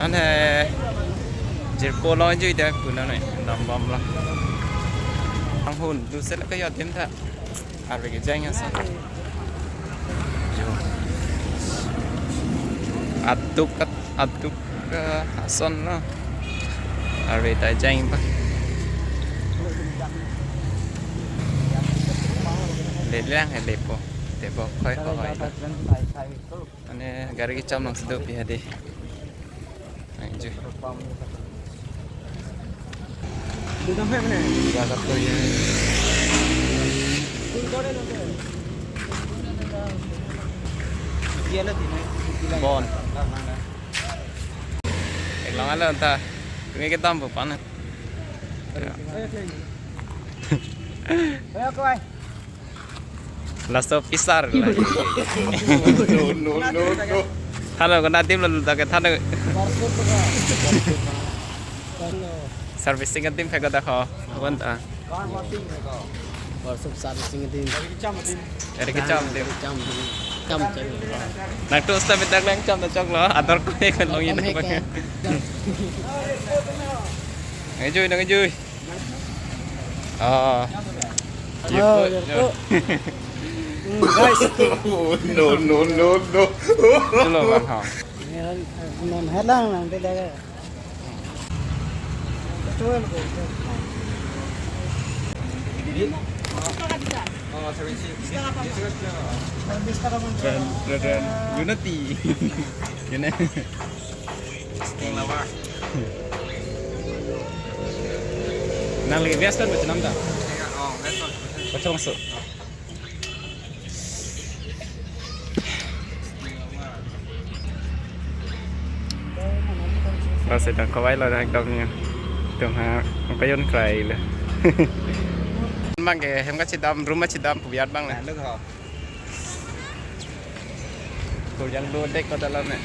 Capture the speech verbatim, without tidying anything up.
Anhe jirpo lo juite punane dambomlo. Anghun dusela ke yadim tha. Arve kejang ason. Jo. Atuk at-, atuk ke asonlo. Arve ta jangpa. Lelang lepo. Tepo khoi khoi. Mane gari kecham nangsi do pi hadi. Ai, jo. Jagat to ye. Bon. Eklong alo ta. Kami ke dam po pan. Ya. Ayo, kawai. Laso pisar la. No, no, no, no. Thanlo, kona tim lo ta ke thanlo. Servicing atim phek ta ko. Abang ta. Workshop servicing atim. Eri kecham tim. Kecham tim. Kecham tim. Nangtum seta bidang lang cham ta choklo. Ador ko ne kan long yin. Kome ke. Nangkejui, nangkejui. Oh. Oh, ya, ya. Hmm, guys. No, no, no, no. Itulo bang ha. Non helang nang tidak. Brethren, brethren, unity. Unity. Nangli Western macam mana? Macam masuk. Bas sedang kawai lo dak dok ni. Tum ha, ang kayon krai lo. Bang ke hem kachidam, room kachidam, pubiat bang le. Kurjang lo dek ko dalam ne.